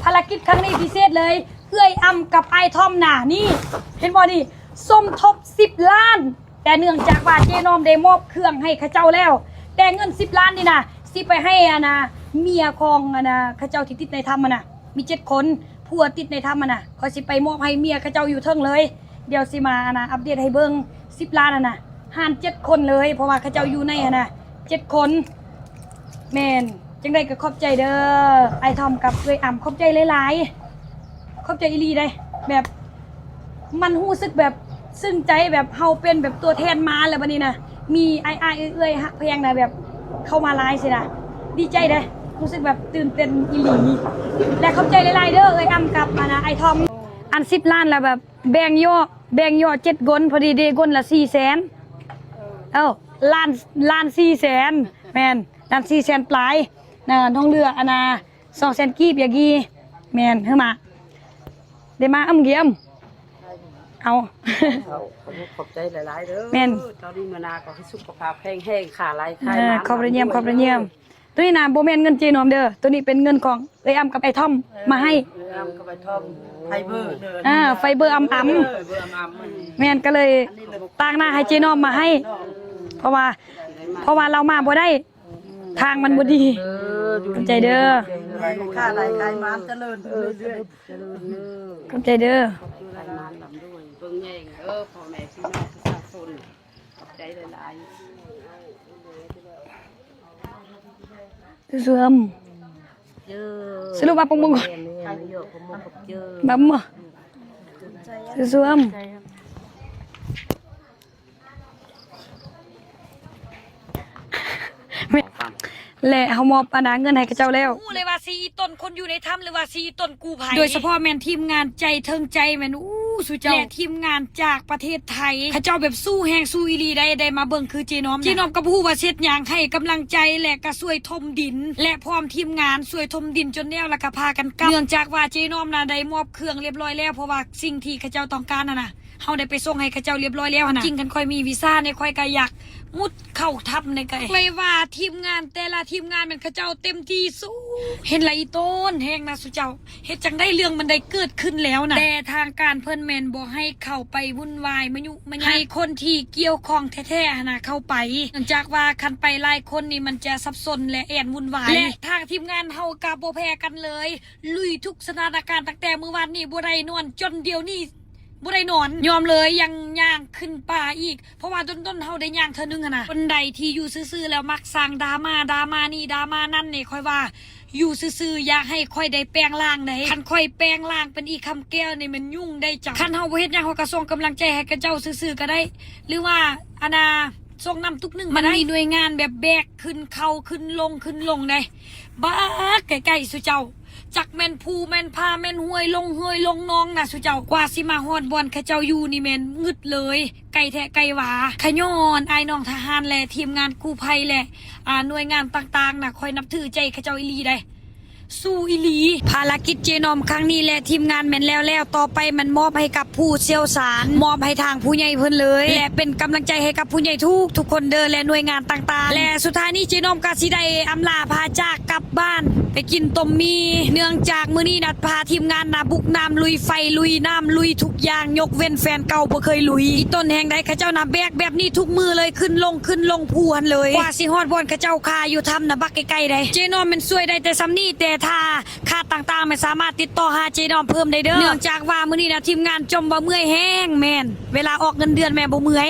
ພາລະກິດຄັ້ງນີ້ພິເສດເລີຍ ເອື້ອຍອຳກັບອ້າຍທອມນະ ນີ້ ເຫັນບໍ່ນີ້ ສົມທົບສິບລ້ານ ແຕ່ເນື່ອງຈາກວ່າເຈນ້ອມໄດ້ມອບເຄື່ອງໃຫ້ເຂົາເຈົ້າແລ້ວ ແຕ່ເງິນສິບລ້ານນີ້ນະ ຊິໄປໃຫ້ອັນນະ ເມຍຂອງອັນນະ ເຂົາເຈົ້າທີ່ຕິດໃນຖ້ຳຫັ້ນນະ ມີເຈັດຄົນ ຜົວຕິດໃນຖ້ຳຫັ້ນນະ ຂ້ອຍຊິໄປມອບໃຫ້ເມຍເຂົາເຈົ້າຢູ່ເທິງເລີຍ ດຽວຊິມາອັນນະ ອັບເດດໃຫ້ເບິ່ງ ສິບລ້ານຫັ້ນນະ ຫານເຈັດຄົນເລີຍ ເພາະວ່າເຂົາເຈົ້າຢູ່ໃນຫັ້ນນະ ເຈັດຄົນ ແມ່ນ ຈັ່ງໃດກໍຂອບໃຈເດີ ອ້າຍທອມກັບເອື້ອຍອຳ ຂອບໃຈຫຼາຍໆ ຂອບໃຈອີ່ຫຼີເດ້ ແບບ ມັນຮູ້ສຶກແບບຊຶ້ງໃຈ ແບບເຮົາເປັນແບບຕົວແທນມາແລ້ວ ບັດນີ້ນະ ມີອ້າຍໆ ເອື້ອຍໆ ຮັກແພງນະ ແບບເຂົ້າມາຫຼາຍຊີ້ນະ ດີໃຈເດ້ ຮູ້ສຶກແບບຕື່ນເຕັ້ນອີ່ຫຼີ ແລະ ຂອບໃຈຫຼາຍໆ ເດີ ເອື້ອຍອຳກັບອັນນະ ອ້າຍທອມ ອັນສິບລ້ານ ແລ້ວແບບ ແບ່ງເຍາະ ແບ່ງເຍາະເຈັດຄົນ ພໍດີເດຄົນລະສີ່ແສນ ເອີ ລ້ານ ລ້ານສີ່ແສນ ແມ່ນ ລ້ານສີ່ແສນປາຍ ນະ ນ້ອງເຫຼືອອັນນະ ສອງແສນກີບ ຢາກີ ແມ່ນ ເຮີມາ ໄດ້ມາອຳກຽມ ເອົາ ເອົາ ຂອບໃຈຫຼາຍໆ ເດີ ແມ່ນ ຕອນນີ້ມື້ໜ້າກໍໃຫ້ສຸຂະພາບແຂງແຮງ ຄ້າຫຼາຍຂາຍ ເອີ ໝານ ຂອບໄດ້ຢ້ຽມ ຂອບໄດ້ຢ້ຽມ ໂຕນີ້ນະບໍ່ແມ່ນເງິນເຈນ້ອມເດີ ໂຕນີ້ເປັນເງິນຂອງເອື້ອຍອຳກັບອ້າຍທອມມາໃຫ້ ເອື້ອຍອຳກັບອ້າຍທອມ ໄຟເບີເດີ ອ່າ ໄຟເບີອຳໆ ເບີອຳໆ ແມ່ນ ກໍເລີຍຕາງໜ້າໃຫ້ເຈນ້ອມມາໃຫ້ ເພາະວ່າ ເພາະວ່າລາວມາບໍ່ໄດ້ ທາງມັນບໍ່ດີ ເອີ ຂອບໃຈເດີ ຄ້າຫຼາຍຂາຍໝານ ຈະເລີນຂຶ້ນເລື້ອຍໆ ຂອບໃຈເດີ ເບິ່ງແຍງເອີ ພໍ່ແມ່ພີ່ນ້ອງປະຊາຊົນ ຂອບໃຈຫຼາຍໆ ເຊື່ອມ ເອີ ສະຫຼຸບວ່າປະມົງກ່ອນ ແມ່ນໆ ເອີ ປະມົງກັບເຈີ ບາບໝໍ ເຊື່ອມ ແມ່ນ ແລະ ເຮົາມອບອັນນາເງິນໃຫ້ເຂົາເຈົ້າແລ້ວ ຮູ້ເລີຍວ່າຊິອີ່ຕົນຄົນຢູ່ໃນຖ້ຳ ຫຼືວ່າຊິອີ່ຕົນກູ້ໄພ ໂດຍສະເພາະແມ່ນທີມງານໃຈເທິງໃຈ ແມ່ນ ອູ້ ສຸເຈົ້າ ແລະ ທີມງານຈາກປະເທດໄທ ເຂົາເຈົ້າແບບສູ້ແຮງສູ້ອີ່ຫຼີໄດ໋ ໄດ້ມາເບິ່ງຄືເຈນ້ອມ ເຈນ້ອມກໍບໍ່ຮູ້ວ່າຊິເຮັດຫຍັງ ໃຫ້ກຳລັງໃຈ ແລະ ກໍຊ່ວຍຖົມດິນ ແລະ ພ້ອມທີມງານຊ່ວຍຖົມດິນຈົນແລ້ວ ແລ້ວກໍພາກັນກັບ ເນື່ອງຈາກວ່າເຈນ້ອມນະໄດ້ມອບເຄື່ອງລຽບຮ້ອຍແລ້ວ ເພາະວ່າສິ່ງທີ່ເຂົາເຈົ້າຕ້ອງການຫັ້ນນະ ເຮົາໄດ້ໄປສົ່ງໃຫ້ເຂົາເຈົ້າລຽບຮ້ອຍແລ້ວຫັ້ນນະ ຈິງຄັນຂ້ອຍມີວີຊານີ້ ຂ້ອຍກໍຢາກມຸດເຂົ້າຖ້ຳນີ້ ກໍເລີຍວ່າທີມງານແຕ່ລະທີມງານແມ່ນເຂົາເຈົ້າເຕັມທີ່ສຸດ ເຫັນລະອີ່ຕົນແຮງນະ ສຸເຈົ້າ ເຮັດຈັ່ງໃດເລື່ອງມັນໄດ້ເກີດຂຶ້ນແລ້ວນະ ແຕ່ທາງການເພິ່ນແມ່ນບໍ່ໃຫ້ເຂົ້າໄປວຸ່ນວາຍມາຍຸມາຍາ ໃຫ້ຄົນທີ່ກ່ຽວຂ້ອງແທ້ໆຫັ້ນນະເຂົ້າໄປ ເນື່ອງຈາກວ່າຄັນໄປຫຼາຍຄົນນີ້ມັນຈະສັບສົນ ແລະ ແອນວຸ່ນວາຍ ແລະ ທາງທີມງານເຮົາກໍບໍ່ແພ້ກັນເລີຍ ລຸຍທຸກສະຖານະການ ຕັ້ງແຕ່ມື້ວານນີ້ບໍ່ໄດ້ນອນ ຈົນດຽວນີ້ບໍ່ໄດ້ນອນ ຍອມເລີຍ ຍັງຍ່າງຂຶ້ນປ່າອີກ ເພາະວ່າດົນໆເຮົາໄດ້ຍ່າງເທື່ອໜຶ່ງຫັ້ນນະ ຄົນໃດທີ່ຢູ່ຊື່ໆແລ້ວມັກສ້າງດຣາມາ ດຣາມານີ້ ດຣາມານັ້ນນີ້ ຂ້ອຍວ່າຢູ່ຊື່ໆ ຢາກໃຫ້ຂ້ອຍໄດ້ແປງຮ່າງໃດ໋ ຄັນຂ້ອຍແປງຮ່າງເປັນອີ່ຄຳແກ້ວນີ້ແມ່ນຫຍຸ້ງໄດ໋ເຈົ້າ ຄັນເຮົາບໍ່ເຮັດຫຍັງ ເຮົາກໍສົ່ງກຳລັງໃຈໃຫ້ເຂົາເຈົ້າຊື່ໆກໍໄດ້ ຫຼືວ່າ ອັນນ່າ ສົ່ງນ້ຳຕຸກໜຶ່ງ ມັນມີໜ່ວຍງານແບບແບກຂຶ້ນເຂົາຂຶ້ນລົງ ຂຶ້ນລົງໃດ໋ ບາກໃກ້ໆ ສຸເຈົ້າ ຈັກແມ່ນພູແມ່ນຜາ ແມ່ນຫ້ວຍລົງຫ້ວຍລົງໜອງນະ ສຸເຈົ້າ ກວ່າຊິມາຮອດບ່ອນເຂົາເຈົ້າຢູ່ນີ້ແມ່ນງຶດເລີຍ ໄກແທ້ໄກຫວາ ຂະຍ້ອນອ້າຍນ້ອງທະຫານ ແລະ ທີມງານກູ້ໄພ ແລະ ອາ ໜ່ວຍງານຕ່າງໆນະ ຂ້ອຍນັບຖືໃຈເຂົາເຈົ້າອີ່ຫຼີໃດ໋ ສູ້ອີ່ຫຼີ ພາລະກິດເຈນ້ອມຄັ້ງນີ້ ແລະ ທີມງານແມ່ນແລ້ວແລ້ວ ຕໍ່ໄປມັນມອບໃຫ້ກັບຜູ້ຊ່ຽວຊານ ມອບໃຫ້ທາງຜູ້ໃຫຍ່ເພິ່ນເລີຍ ແລະ ເປັນກຳລັງໃຈໃຫ້ກັບຜູ້ໃຫຍ່ທຸກໆຄົນເດີ ແລະ ໜ່ວຍງານຕ່າງໆ ແລະ ສຸດທ້າຍນີ້ເຈນ້ອມກໍຊິໄດ້ອຳລາພາຈາກກັບບ້ານ ໄປກິນຕົ້ມໝີ່ ເນື່ອງຈາກມື້ນີ້ນະ ພາທີມງານນະ ບຸກນ້ຳລຸຍໄຟ ລຸຍນ້ຳ ລຸຍທຸກຢ່າງ ຍົກເວັ້ນແຟນເກົ່າບໍ່ເຄີຍລຸຍ ອີ່ຕົນແຮງໃດ ເຂົາເຈົ້ານະແບກແບບນີ້ທຸກມື້ເລີຍ ຂຶ້ນລົງ ຂຶ້ນລົງພູຫັ້ນເລີຍ ກວ່າຊິຮອດບ່ອນເຂົາເຈົ້າຄາຢູ່ຖ້ຳນະ ບັກໃກ້ໆໃດ໋ ເຈນ້ອມແມ່ນຊ່ວຍໄດ້ແຕ່ຊ່ຳນີ້ ແຕ່ຖ້າ ຂາດຕ່າງໆ ແມ່ນສາມາດຕິດຕໍ່ຫາເຈນ້ອມເພີ່ມໄດ້ເດີ ເນື່ອງຈາກວ່າມື້ນີ້ນະ ທີມງານຈົ່ມວ່າເມື່ອຍແຮງ ແມ່ນ ເວລາອອກເງິນເດືອນແມ່ນບໍ່ເມື່ອຍ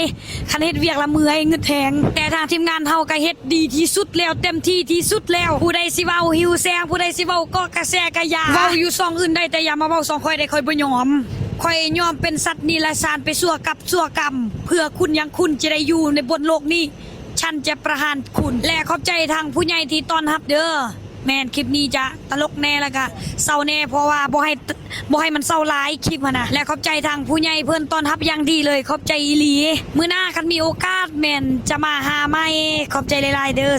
ຄັນເຮັດວຽກລະເມື່ອຍ ງຶດແຮງ ແຕ່ທາງທີມງານເຮົາກໍເຮັດດີທີ່ສຸດແລ້ວ ເຕັມທີ່ທີ່ສຸດແລ້ວ ຜູ້ໃດຊິເວົ້າຫິວແສງ ຜູ້ໃດຊິເວົ້າເກາະກະແສກະຢ່າ ເວົ້າຢູ່ຊ່ອງອື່ນໄດ້ ແຕ່ຢ່າມາເວົ້າຊ່ອງຂ້ອຍໄດ໋ ຂ້ອຍບໍ່ຍອມ ຂ້ອຍຍອມເປັນສັດນິລະສານໄປຊົ່ວກັບຊົ່ວກຳ ເພື່ອຄຸນຢ່າງຄຸນຈະໄດ້ຢູ່ໃນບົນໂລກນີ້ ສັນຈະປະຫານຄຸນ ແລະ ຂອບໃຈທາງຜູ້ໃຫຍ່ທີ່ຕ້ອນຮັບເດີ. ແມ່ນ ຄລິບນີ້ຈະຕະຫຼົກແດ່ ແລ້ວກະເສົ້າແດ່ ເພາະວ່າບໍ່ໃຫ້ ບໍ່ໃຫ້ມັນເສົ້າຫຼາຍຄລິບຫັ້ນນະ ແລະ ຂອບໃຈທາງຜູ້ໃຫຍ່ເພິ່ນຕ້ອນຮັບຢ່າງດີເລີຍ ຂອບໃຈອີ່ຫຼີ ມື້ໜ້າຄັນມີໂອກາດແມ່ນຈະມາຫາໃໝ່ ຂອບໃຈຫຼາຍໆເດີ.